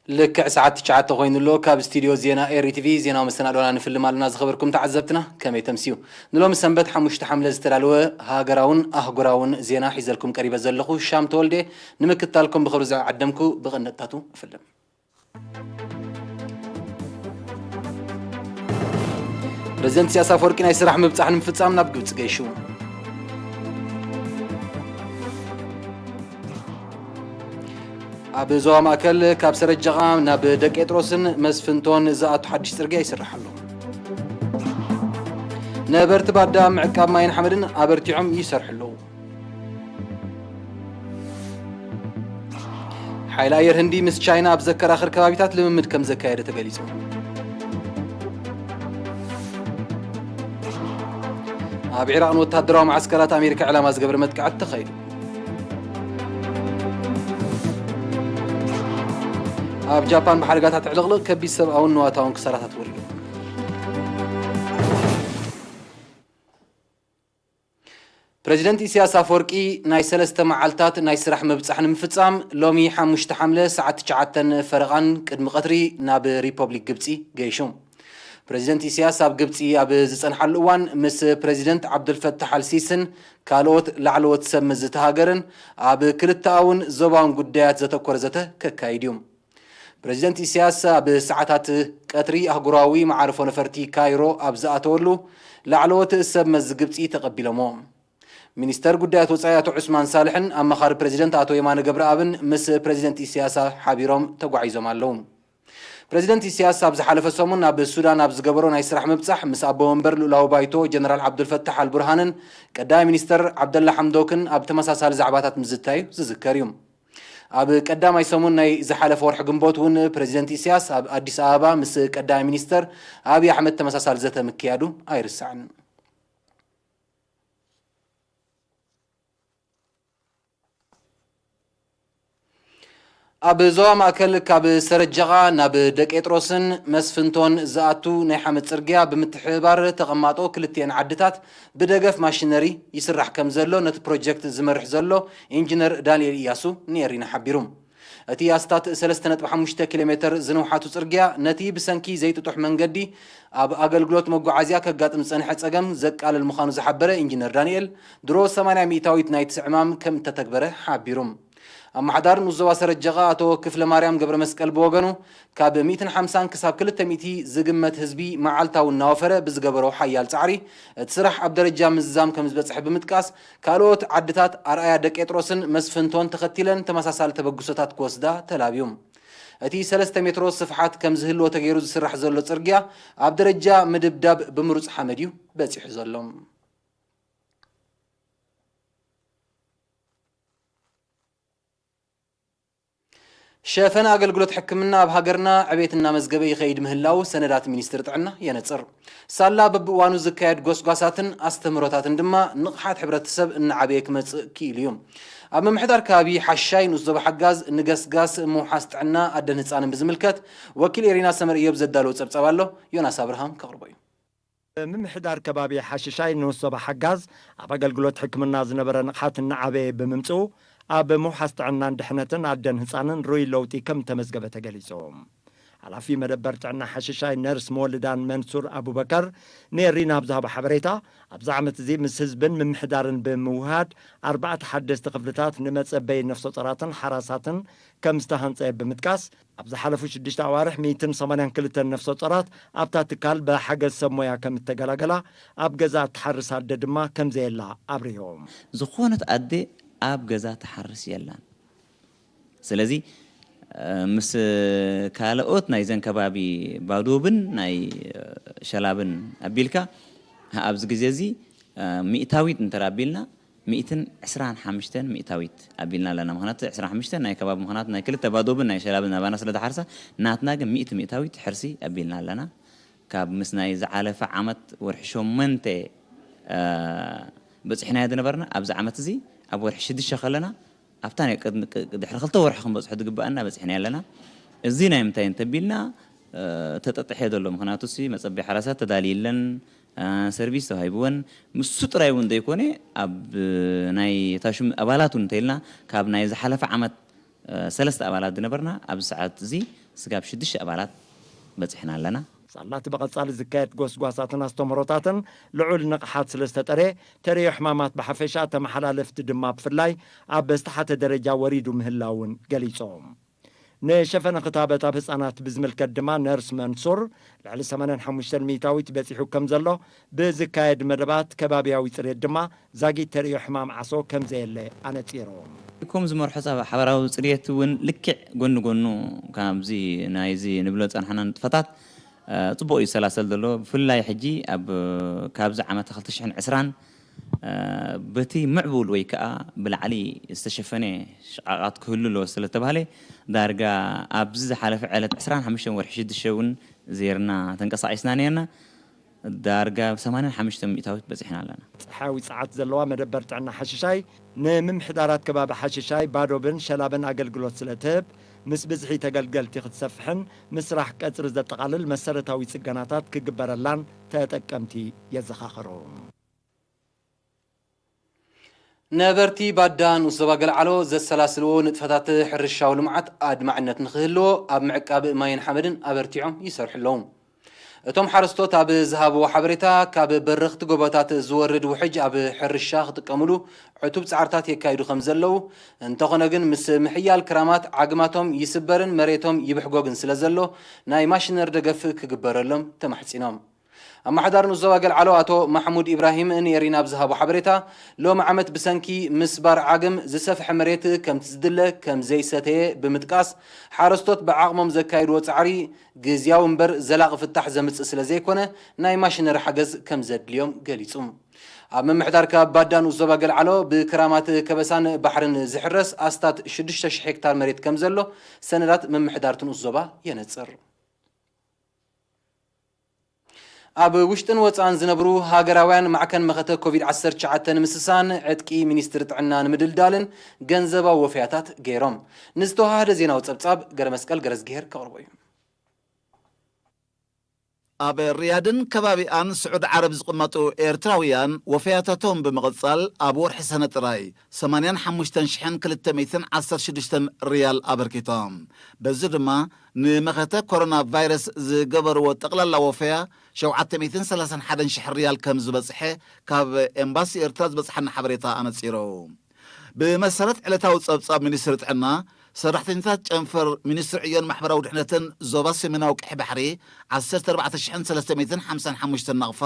ልክዕ ሰዓት ትሽዓተ ኮይኑ ኣሎ። ካብ ስቱድዮ ዜና ኤሪ ቲቪ ዜናዊ መሰናዶና ንፍልም ኣለና። ዝኸበርኩም ተዓዘብትና፣ ከመይ ተምስዩ? ንሎሚ ሰንበት ሓሙሽተ ሓምለ ዝተዳለወ ሃገራውን ኣህጉራውን ዜና ሒዘልኩም ቀሪበ ዘለኹ ሻም ተወልደ። ንምክትታልኩም ብኽብሪ ዝዓደምኩ ብቐንደጥታቱ እፍልም። ፕረዚደንት ኢሳያስ ኣፈወርቂ ናይ ስራሕ ምብጻሕ ንምፍጻም ናብ ግብጺ ገይሹ። ኣብ ዞባ ማእከል ካብ ሰረጀቓ ናብ ደቄጥሮስን መስፍንቶን ዝኣቱ ሓድሽ ጽርግያ ይስራሕ ኣሎ። ነበርቲ ባዳ ምዕቃብ ማይን ሓመድን ኣበርቲዖም ይሰርሑ ኣለዉ። ሓይሊ ኣየር ህንዲ ምስ ቻይና ኣብ ዘከራኽር ከባቢታት ልምምድ ከም ዘካየደ ተገሊጹ። ኣብ ዒራቕ ንወታደራዊ መዓስከራት ኣሜሪካ ዕላማ ዝገበረ መጥቃዕቲ ተኻይዱ። ኣብ ጃፓን ብሓደጋታት ዕልቕልቕ ከቢድ ሰብኣውን ንዋታውን ክሳራታት ወሪዱ። ፕረዚደንት ኢሳያስ ኣፈወርቂ ናይ ሰለስተ መዓልታት ናይ ስራሕ ምብጻሕ ንምፍጻም ሎሚ ሓሙሽተ ሓምለ ሰዓት ትሽዓተን ፈረቓን ቅድሚ ቀትሪ ናብ ሪፐብሊክ ግብጺ ገይሹ። ፕረዚደንት ኢሳያስ ኣብ ግብጺ ኣብ ዝጸንሓሉ እዋን ምስ ፕረዚደንት ዓብዱልፈታሕ ኣልሲስን ካልኦት ላዕለዎት ሰብ መዚ እታ ሃገርን ኣብ ክልተኣውን ዞባውን ጉዳያት ዘተኮረ ዘተ ከካይድ እዩ። ፕረዚደንት ኢሳያስ ኣብ ሰዓታት ቀትሪ ኣህጉራዊ መዓርፎ ነፈርቲ ካይሮ ኣብ ዝኣተወሉ ላዕለዎት ሰብ መዚ ግብጺ ተቐቢሎምዎ። ሚኒስተር ጉዳያት ወጻኢ ኣቶ ዑስማን ሳልሕን ኣማኻሪ ፕረዚደንት ኣቶ የማነ ገብረኣብን ምስ ፕረዚደንት ኢሳያስ ሓቢሮም ተጓዒዞም ኣለዉ። ፕረዚደንት ኢሳያስ ኣብ ዝሓለፈ ሰሙን ኣብ ሱዳን ኣብ ዝገበሮ ናይ ስራሕ ምብጻሕ ምስ ኣቦ ወንበር ልኡላዊ ባይቶ ጀነራል ዓብዱልፈታሕ ኣልቡርሃንን ቀዳማይ ሚኒስተር ዓብደላ ሓምዶክን ኣብ ተመሳሳሊ ዛዕባታት ምዝታዩ ዝዝከር እዩ። ኣብ ቀዳማይ ሰሙን ናይ ዝሓለፈ ወርሒ ግንቦት እውን ፕረዚደንት ኢሳያስ ኣብ ኣዲስ ኣበባ ምስ ቀዳማይ ሚኒስተር ኣብይ ኣሕመድ ተመሳሳሊ ዘተ ምክያዱ ኣይርሳዕን። ኣብ ዞባ ማእከል ካብ ሰረጀቓ ናብ ደቄጥሮስን መስፍንቶን ዝኣቱ ናይ ሓመድ ጽርግያ ብምትሕብባር ተቐማጦ ክልቲአን ዓድታት ብደገፍ ማሽነሪ ይስራሕ ከም ዘሎ ነቲ ፕሮጀክት ዝመርሕ ዘሎ ኢንጂነር ዳንኤል ኢያሱ ንኤሪና ሓቢሩ። እቲ ኣስታት ሰለስተ ነጥቢ ሓሙሽተ ኪሎ ሜተር ዝንውሓቱ ጽርግያ ነቲ ብሰንኪ ዘይጥጡሕ መንገዲ ኣብ ኣገልግሎት መጓዓዝያ ከጋጥም ዝጸንሐ ጸገም ዘቃልል ምዃኑ ዝሓበረ ኢንጂነር ዳንኤል፣ ድሮ ሰማንያ ሚእታዊት ናይቲ ዕማም ከም እተተግበረ ሓቢሩ። ኣመሓዳሪ ንኡስ ዞባ ሰረጀቓ ኣቶ ክፍለ ማርያም ገብረ መስቀል ብወገኑ፣ ካብ ሚእትን ሓምሳን ክሳብ ክልተ ሚእቲ ዝግመት ህዝቢ መዓልታዊ እናወፈረ ብዝገበሮ ሓያል ጻዕሪ፣ እቲ ስራሕ ኣብ ደረጃ ምዝዛም ከም ዝበጽሐ ብምጥቃስ፣ ካልኦት ዓድታት ኣርኣያ ደቄጥሮስን መስፍንቶን ተኸቲለን ተመሳሳሊ ተበግሶታት ክወስዳ ተላብዩ። እቲ ሰለስተ ሜትሮ ስፍሓት ከም ዝህልዎ ተገይሩ ዝስራሕ ዘሎ ጽርግያ፣ ኣብ ደረጃ ምድብዳብ ብምሩጽ ሓመድ እዩ በጺሑ ዘሎ። ሸፈን ኣገልግሎት ሕክምና ኣብ ሃገርና ዕቤት እናመዝገበ ይኸይድ ምህላው ሰነዳት ሚኒስትሪ ጥዕና የነጽር። ሳላ በብእዋኑ ዝካየድ ጎስጓሳትን ኣስተምህሮታትን ድማ ንቕሓት ሕብረተሰብ እናዓበየ ክመጽእ ክኢሉ እዩ። ኣብ ምምሕዳር ከባቢ ሓሻይ ንኡስ ዞባ ሓጋዝ ንገስጋስ ምውሓስ ጥዕና ኣደን ህጻንን ብዝምልከት ወኪል ኤሪና ሰመር እዮብ ዘዳለዎ ጸብጻብ ኣሎ። ዮናስ ኣብርሃም ከቕርቦ እዩ። ምምሕዳር ከባቢ ሓሽሻይ ንኡስ ዞባ ሓጋዝ ኣብ ኣገልግሎት ሕክምና ዝነበረ ንቕሓት እናዓበየ ብምምፅኡ ኣብ ምውሓስ ጥዕናን ድሕነትን ኣደን ህፃንን ርኡይ ለውጢ ከም ተመዝገበ ተገሊፁ። ሓላፊ መደበር ጥዕና ሓሽሻይ ነርስ መወልዳን መንሱር ኣቡበከር ንኤሪና ኣብ ዝሃቦ ሓበሬታ ኣብዚ ዓመት እዚ ምስ ህዝብን ምምሕዳርን ብምውሃድ ኣርባዕተ ሓደስቲ ክፍልታት ንመፀበይ ነፍሰ ጡራትን ሓራሳትን ከም ዝተሃንፀ ብምጥቃስ ኣብ ዝሓለፉ ሽዱሽተ ኣዋርሕ ሚእትን ሰማንያን ክልተን ነፍሰ ጡራት ኣብታ ትካል ብሓገዝ ሰብ ሞያ ከም እተገላገላ ኣብ ገዛ እትሓርስ ኣደ ድማ ከም ዘየላ ኣብሪሆም። ዝኾነት ኣደ ኣብ ገዛ ትሓርስ የላን። ስለዚ ምስ ካልኦት ናይዘን ከባቢ ባዶብን ናይ ሸላብን ኣቢልካ ኣብዚ ግዜ እዚ ሚእታዊት እንተር ኣቢልና ሚእትን ዕስራን ሓሙሽተን ሚእታዊት ኣቢልና ኣለና። ምኽንያቱ ዕስራን ሓሙሽተን ናይ ከባቢ ምኽንያቱ ናይ ክልተ ባዶብን ናይ ሸላብን ናባና ስለ ዝሓርሳ ናትና ግን ሚእቲ ሚእታዊት ሕርሲ ኣቢልና ኣለና። ካብ ምስ ናይ ዝሓለፈ ዓመት ወርሒ ሸሞንተ በፂሕናዮ ዝነበርና ኣብዚ ዓመት እዚ ኣብ ወርሒ ሽዱሽተ ከለና ኣብታ ናይ ቅድሚ ድሕሪ ክልተ ወርሒ ክንበፅሖ ዝግበኣና በፂሕናዮ ኣለና። እዚ ናይ ምንታይ እንተቢልና ተጠጥሐ ዘሎ ምኽንያቱ ሲ መፀበይ ሓራሳት ተዳልዩ የለን። ሰርቪስ ተዋሂብወን። ምሱ ጥራይ እውን ዘይኮነ ኣብ ናይ ታሽም ኣባላት እውን እንተኢልና ካብ ናይ ዝሓለፈ ዓመት ሰለስተ ኣባላት ዝነበርና ኣብዚ ሰዓት እዚ ስጋብ ሽዱሽተ ኣባላት በጺሕና ኣለና። ሳላቲ ብቐጻሊ ዝካየድ ጎስጓሳትን ኣስተምህሮታትን ልዑል ንቕሓት ስለ ዝተጠርየ፣ ተርእዮ ሕማማት ብሓፈሻ፣ ተመሓላለፍቲ ድማ ብፍላይ ኣብ ዝተሓተ ደረጃ ወሪዱ ምህላውን ገሊጾም። ንሸፈነ ክታበት ኣብ ህጻናት ብዝምልከት ድማ ነርስ መንሱር፣ ልዕሊ ሰማንያን ሓሙሽተን ሚእታዊት በጺሑ ከም ዘሎ፣ ብዝካየድ መደባት ከባብያዊ ጽሬት ድማ ዛጊት ተርእዮ ሕማም ዓሶ ከም ዘየለ ኣነጺሩ። ከምዚ መርሖ ጸባ ሓበራዊ ጽሬት እውን ልክዕ ጎኒ ጎኑ ካብዚ ናይዚ ንብሎ ጸናሕና ንጥፈታት ጽቡቕ እዩ ዝሰላሰል ዘሎ። ብፍላይ ሕጂ ኣብ ካብዚ ዓመት ክልተ ሽሕን ዕስራን በቲ ምዕቡል ወይ ከዓ ብላዕሊ ዝተሸፈነ ሽቓቓት ክህሉ ኣለዎ ስለተባህለ ዳርጋ ኣብዚ ዝሓለፈ ዕለት ዕስራን ሓሙሽተን ወርሒ ሽዱሽተ እውን ዜርና ተንቀሳቒስና ነርና። ዳርጋ ሰማንያን ሓሙሽተ ሚእታዊት በጺሕና ኣለና። ጸሓያዊ ጸዓት ዘለዋ መደበር ጥዕና ሓሽሻይ ንምምሕዳራት ከባቢ ሓሽሻይ ባዶብን ሸላብን ኣገልግሎት ስለ ትህብ፣ ምስ ብዝሒ ተገልገልቲ ክትሰፍሕን ምስራሕ ቀጽሪ ዘጠቓልል መሰረታዊ ጽገናታት ክግበረላን ተጠቀምቲ የዘኻኽሩ። ነበርቲ ባዳ ንኡስ ዞባ ገልዓሎ ዘሰላስልዎ ንጥፈታት ሕርሻዊ ልምዓት ኣድማዕነት ንኽህልዎ ኣብ ምዕቃብ ማይን ሓመድን ኣበርቲዖም ይሰርሑ ኣለዉ። እቶም ሓረስቶት ኣብ ዝሃብዎ ሓበሬታ፣ ካብ በረኽቲ ጎቦታት ዝወርድ ውሕጅ ኣብ ሕርሻ ክጥቀምሉ ዕቱብ ጻዕርታት የካይዱ ከም ዘለዉ፣ እንተኾነ ግን ምስ ምሕያል ክራማት ዓግማቶም ይስበርን መሬቶም ይብሕጎግን ስለ ዘሎ ናይ ማሽነር ደገፍ ክግበረሎም ተማሕጺኖም። ኣመሓዳሪ ንኡስ ዞባ ገልዓሎ ኣቶ ማሕሙድ ኢብራሂም ንኤሪና ኣብ ዝሃቦ ሓበሬታ፣ ሎሚ ዓመት ብሰንኪ ምስባር ዓግም ዝሰፍሐ መሬት ከምቲ ዝድለ ከም ዘይሰተየ ብምጥቃስ፣ ሓረስቶት ብዓቕሞም ዘካየድዎ ጻዕሪ ግዝያዊ እምበር ዘላቒ ፍታሕ ዘምጽእ ስለ ዘይኮነ ናይ ማሽነሪ ሓገዝ ከም ዘድልዮም ገሊጹ። ኣብ ምምሕዳር ከባቢ ባዳ ንኡስ ዞባ ገልዓሎ ብክራማት ከበሳን ባሕርን ዝሕረስ ኣስታት ሽዱሽተ ሽሕ ሄክታር መሬት ከም ዘሎ ሰነዳት ምምሕዳር እቲ ንኡስ ዞባ የነጽር። ኣብ ውሽጥን ወጻእን ዝነብሩ ሃገራውያን ማዕከን መኸተ ኮቪድ ዓሰርተ ትሽዓተ ንምስሳን ዕጥቂ ሚኒስትሪ ጥዕና ንምድልዳልን ገንዘባዊ ወፈያታት ገይሮም። ንዝተወሃደ ዜናዊ ጸብጻብ ገረመስቀል ገረዝግሄር ከቕርቦ እዩ። ኣብ ሪያድን ከባቢኣን ስዑድ ዓረብ ዝቕመጡ ኤርትራውያን ወፈያታቶም ብምቕጻል ኣብ ወርሒ ሰነ ጥራይ ሰማንያን ሓሙሽተን ሽሕን ክልተ ሚእትን ዓሰርተ ሽዱሽተን ሪያል ኣበርኪቶም። በዚ ድማ ንመኸተ ኮሮና ቫይረስ ዝገበርዎ ጠቕላላ ወፈያ ሸውዓተ ሚእትን ሰላሳን ሓደን ሽሕ ሪያል ከም ዝበጽሐ ካብ ኤምባሲ ኤርትራ ዝበጽሓና ሓበሬታ ኣነጺሩ። ብመሰረት ዕለታዊ ጸብጻብ ሚኒስትሪ ጥዕና፣ ሰራሕተኛታት ጨንፈር ሚኒስትሪ ዕዮን ማሕበራዊ ድሕነትን ዞባ ሰሜናዊ ቀይሕ ባሕሪ ዓሰርተ ኣርባዕተ ሽሕን ሰለስተ ሚእትን ሓምሳን ሓሙሽተን ናቕፋ፣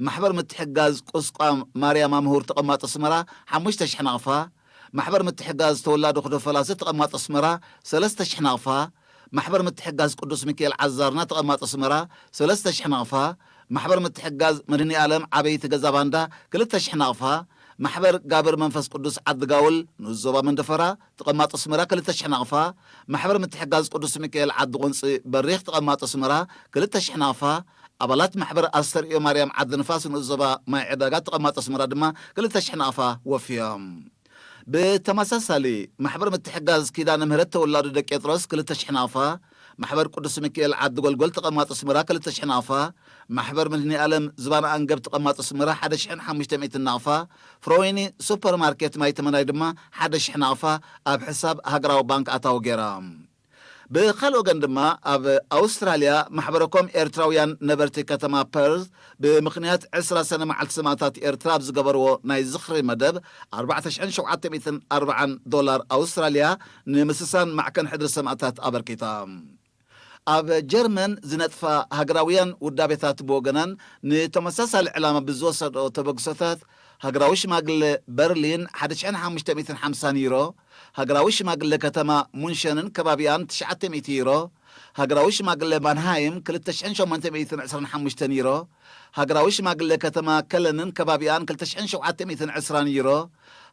ማሕበር ምትሕግጋዝ ቁስቋም ማርያም ኣምሁር ተቐማጦ ኣስመራ ሓሙሽተ ሽሕ ናቕፋ፣ ማሕበር ምትሕግጋዝ ተወላዶ ክዶ ፈላሲ ተቐማጦ ኣስመራ ሰለስተ ሽሕ ናቕፋ፣ ማሕበር ምትሕግጋዝ ቅዱስ ሚካኤል ዓዛርና ተቐማጦ ኣስመራ ሰለስተ ሽሕ ናቕፋ፣ ማሕበር ምትሕግጋዝ መድህኒ ኣለም ዓበይቲ ገዛ ባንዳ ክልተ ሽሕ ናቕፋ፣ ማሕበር ጋብር መንፈስ ቅዱስ ዓዲ ጋውል ንኡስ ዞባ መንደፈራ ተቐማጦ ኣስመራ ክልተ ሽሕ ናቕፋ፣ ማሕበር ምትሕግጋዝ ቅዱስ ሚካኤል ዓዲ ቁንጺ በሪኽ ተቐማጦ ኣስመራ ክልተ ሽሕ ናቕፋ፣ ኣባላት ማሕበር ኣስተርእዮ ማርያም ዓዲ ንፋስ ንኡስ ዞባ ማይ ዕዳጋ ተቐማጦ ኣስመራ ድማ ክልተ ሽሕ ናቕፋ ወፍዮም። ብተመሳሳሊ፣ ማሕበር ምትሕጋዝ ኪዳነ ምህረት ተወላዱ ደቂ ጴጥሮስ ክልተ ሽሕ ናቕፋ፣ ማሕበር ቅዱስ ሚካኤል ዓዲ ጎልጎል ተቐማጦ ኣስመራ ክልተ ሽሕ ናቕፋ፣ ማሕበር መድህኒ ኣለም ዝባን ኣንገብ ተቐማጦ ኣስመራ ሓደ ሽሕን ሓሙሽተ ሚእትን ናቕፋ፣ ፍሮይኒ ሱፐር ማርኬት ማይ ተመናይ ድማ ሓደ ሽሕ ናቕፋ ኣብ ሕሳብ ሃገራዊ ባንክ ኣታዊ ገይራ። ብኻልእ ወገን ድማ ኣብ ኣውስትራልያ ማሕበረኮም ኤርትራውያን ነበርቲ ከተማ ፐርዝ ብምኽንያት ዕስራ ሰነ መዓልቲ ሰማእታት ኤርትራ ኣብ ዝገበርዎ ናይ ዝኽሪ መደብ ኣርባዕተ ሽሕን ሸውዓተ ሚእትን ኣርባዓን ዶላር ኣውስትራልያ ንምስሳን ማዕከን ሕድሪ ሰማእታት ኣበርኪታ። ኣብ ጀርመን ዝነጥፋ ሃገራውያን ውዳቤታት ብወገነን ንተመሳሳሊ ዕላማ ብዝወሰድኦ ተበግሶታት ሃገራዊ ሽማግለ በርሊን ሓደ ሽሕን ሓሙሽተ ሚእትን ሓምሳን ዩሮ፣ ሃገራዊ ሽማግለ ከተማ ሙንሸንን ከባቢኣን ትሽዓተ ሚእቲ ዩሮ፣ ሃገራዊ ሽማግለ ማንሃይም ክልተ ሽሕን ሸሞንተ ሚእትን ዕስራን ሓሙሽተን ዩሮ፣ ሃገራዊ ሽማግለ ከተማ ከለንን ከባቢኣን ክልተ ሽሕን ሸውዓተ ሚእትን ዕስራን ዩሮ፣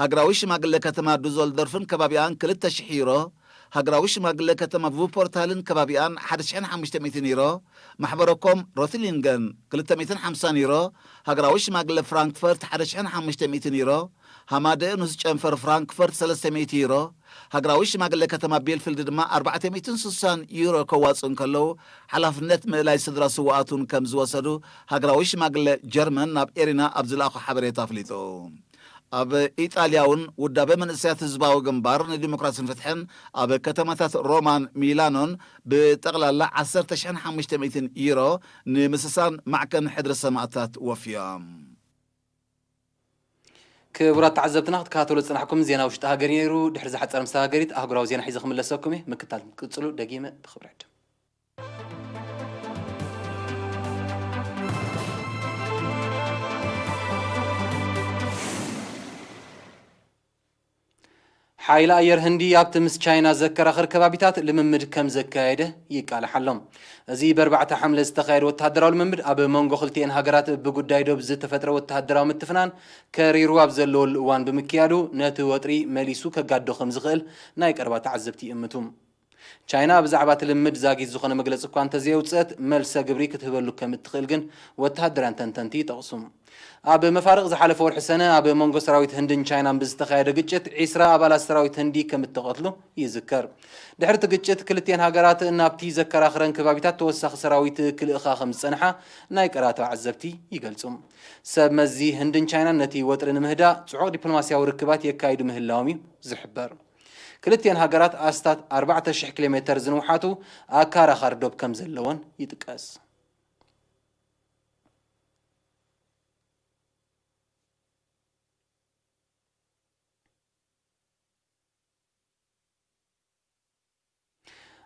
ሃገራዊ ሽማግለ ከተማ ዱዞልዶርፍን ከባቢኣን ክልተ ሽሕ ዩሮ፣ ሃገራዊ ሽማግለ ከተማ ቩፖርታልን ከባቢኣን ሓደ ሽሕን ሓሙሽተ ሚእትን ዩሮ፣ ማሕበረኮም ሮትሊንገን ክልተ ሚእትን ሓምሳን ዩሮ፣ ሃገራዊ ሽማግለ ፍራንክፈርት ሓደ ሽሕን ሓሙሽተ ሚእትን ዩሮ፣ ሃማደኤ ንኡስ ጨንፈር ፍራንክፈርት ሰለስተ ሚእቲ ዩሮ፣ ሃገራዊ ሽማግለ ከተማ ቤልፊልድ ድማ ኣርባዕተ ሚእትን ስሳን ዩሮ ከዋጽኡ እንከለዉ፣ ሓላፍነት ምእላይ ስድራ ስውኣት እውን ከም ዝወሰዱ ሃገራዊ ሽማግለ ጀርመን ናብ ኤሪና ኣብ ዝለኣኾ ሓበሬታ ኣፍሊጡ። ኣብ ኢጣልያ እውን ውዳበ መንእሰያት ህዝባዊ ግንባር ንዲሞክራሲን ፍትሕን ኣብ ከተማታት ሮማን ሚላኖን ብጠቕላላ ዓሰርተ ሽሕን ሓሙሽተ ሚእትን ዩሮ ንምስሳን ማዕከን ሕድሪ ሰማእታት ወፍዮም። ክቡራት ተዓዘብትና ክትከታተሉ ዝጸናሕኩም ዜና ውሽጢ ሃገር ነይሩ። ድሕሪ ዝሓጸረ መሰጋገሪት ኣህጉራዊ ዜና ሒዘ ክምለሰኩም እየ። ምክታል ክትቅጽሉ ደጊመ ብኽብሪ ዕድም። ሓይሊ ኣየር ህንዲ ኣብቲ ምስ ቻይና ዘከራኽር ከባቢታት ልምምድ ከም ዘካየደ ይቃላሕ ኣሎ። እዚ በርባዕተ ሓምለ ዝተኻየደ ወተሃደራዊ ልምምድ ኣብ መንጎ ክልቲኤን ሃገራት ብጉዳይ ዶብ ዝተፈጥረ ወተሃደራዊ ምትፍናን ከሪሩ ኣብ ዘለወሉ እዋን ብምክያዱ ነቲ ወጥሪ መሊሱ ከጋዶ ከም ዝኽእል ናይ ቀረባ ተዓዘብቲ ይእምቱ። ቻይና ብዛዕባ እቲ ልምድ ዛጊት ዝኾነ መግለጺ እኳ እንተዘየውጽአት፣ መልሰ ግብሪ ክትህበሉ ከም እትኽእል ግን ወተሃደራውያን ተንተንቲ ይጠቕሱ። ኣብ መፋርቕ ዝሓለፈ ወርሒ ሰነ ኣብ መንጎ ሰራዊት ህንድን ቻይናን ብዝተኻየደ ግጭት ዒስራ ኣባላት ሰራዊት ህንዲ ከም እተቐትሉ ይዝከር። ድሕሪ እቲ ግጭት ክልቲኤን ሃገራት ናብቲ ዘከራኽረን ከባቢታት ተወሳኺ ሰራዊት ክልእኻ ከም ዝጸንሓ ናይ ቀረባ ተዓዘብቲ ይገልጹ። ሰብ መዚ ህንድን ቻይናን ነቲ ወጥሪ ንምህዳእ ጽዑቕ ዲፕሎማስያዊ ርክባት የካይዱ ምህላዎም እዩ ዝሕበር። ክልቲኤን ሃገራት ኣስታት ኣርባዕተ ሽሕ ኪሎ ሜተር ዝንውሓቱ ኣካራኻሪ ዶብ ከም ዘለወን ይጥቀስ።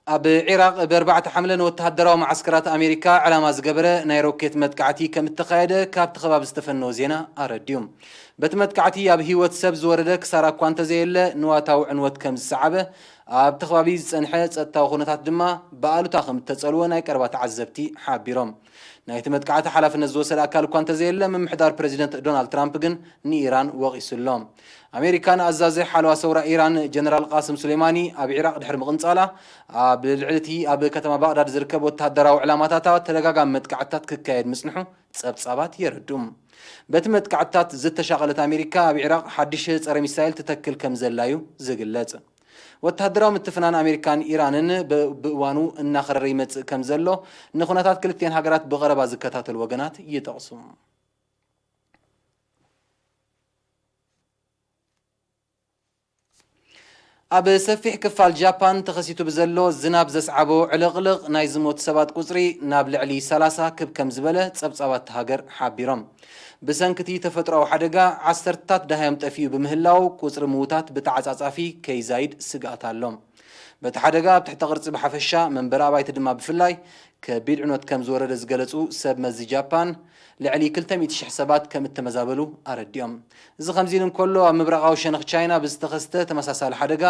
ኣብ ዒራቕ ብኣርባዕተ ሓምለ ንወተሃደራዊ መዓስከራት ኣሜሪካ ዕላማ ዝገበረ ናይ ሮኬት መጥቃዕቲ ከም እተኻየደ ካብቲ ከባቢ ዝተፈነወ ዜና ኣረድዩ። በቲ መጥቃዕቲ ኣብ ህይወት ሰብ ዝወረደ ክሳራ እኳ እንተዘየለ፣ ንዋታዊ ዕንወት ከም ዝሰዓበ፣ ኣብቲ ከባቢ ዝጸንሐ ጸጥታዊ ኩነታት ድማ ብኣሉታ ከም እተጸልወ ናይ ቀረባ ተዓዘብቲ ሓቢሮም። ናይቲ መጥቃዕቲ ሓላፍነት ዝወሰደ ኣካል እኳ እንተዘየለ፣ ምምሕዳር ፕረዚደንት ዶናልድ ትራምፕ ግን ንኢራን ወቒሱ ኣሎ። ኣሜሪካ ንኣዛዚ ሓለዋ ሰውራ ኢራን ጀነራል ቃስም ሱሌማኒ ኣብ ዒራቕ ድሕሪ ምቕንጻላ፣ ኣብ ልዕሊ እቲ ኣብ ከተማ ባግዳድ ዝርከብ ወተሃደራዊ ዕላማታታ ተደጋጋሚ መጥቃዕትታት ክካየድ ምጽንሑ ጸብጻባት የረድኡ። በቲ መጥቃዕትታት ዝተሻቐለት ኣሜሪካ፣ ኣብ ዒራቕ ሓድሽ ጸረ ሚሳይል ትተክል ከም ዘላ እዩ ዝግለጽ። ወተሃደራዊ ምትፍናን ኣሜሪካን ኢራንን ብ-፣ ብእዋኑ እናኸረረ ይመጽእ ከም ዘሎ ንኹነታት ክልቲኤን ሃገራት ብቐረባ ዝከታተሉ ወገናት ይጠቕሱ። ኣብ ሰፊሕ ክፋል ጃፓን ተኸሲቱ ብዘሎ ዝናብ ዘስዓቦ ዕልቕልቕ ናይ ዝሞቱ ሰባት ቁጽሪ ናብ ልዕሊ ሰላሳ ክብ ከም ዝበለ ጸብጻባት እታ ሃገር ሓቢሮም። ብሰንኪ እቲ ተፈጥሮኣዊ ሓደጋ ዓሰርታት ደሃዮም ጠፊኡ ብምህላው ቁጽሪ ምዉታት ብተዓጻጻፊ ከይዛይድ ስግኣት ኣሎ። በቲ ሓደጋ ኣብ ትሕተ ቅርጺ ብሓፈሻ መንበሪ ኣባይቲ ድማ ብፍላይ ከቢድ ዕንወት ከም ዝወረደ ዝገለጹ ሰብ መዚ ጃፓን፣ ልዕሊ ክልተ ሚእቲ ሽሕ ሰባት ከም እተመዛበሉ ኣረዲኦም። እዚ ከምዚ ኢሉ እንከሎ፣ ኣብ ምብራቓዊ ሸነኽ ቻይና ብዝተኸስተ ተመሳሳሊ ሓደጋ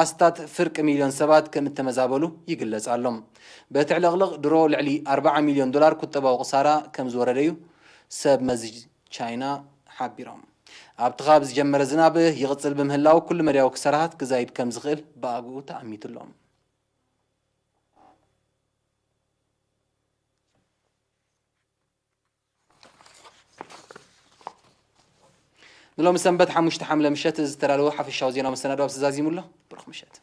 ኣስታት ፍርቂ ሚልዮን ሰባት ከም እተመዛበሉ ይግለጽ ኣሎ። በቲ ዕልቕልቕ ድሮ ልዕሊ ኣርባዓ ሚልዮን ዶላር ቁጠባዊ ክሳራ ከም ዝወረደ እዩ ሰብ መዚ ቻይና ሓቢሮም። ኣብቲ ከባቢ ዝጀመረ ዝናብ ይቕጽል ብምህላው፣ ኩሉ መዳያዊ ክሳራታት ክዛይድ ከም ዝኽእል ብኣግኡ ተኣሚቱ ኣሎ። ንሎሚ ሰንበት ሓሙሽተ ሓምለ ምሸት ዝተዳለወ ሓፈሻዊ ዜናዊ መሰናዶ ኣብዚ ዛዚሙ ኣሎ። ብሩኽ ምሸት።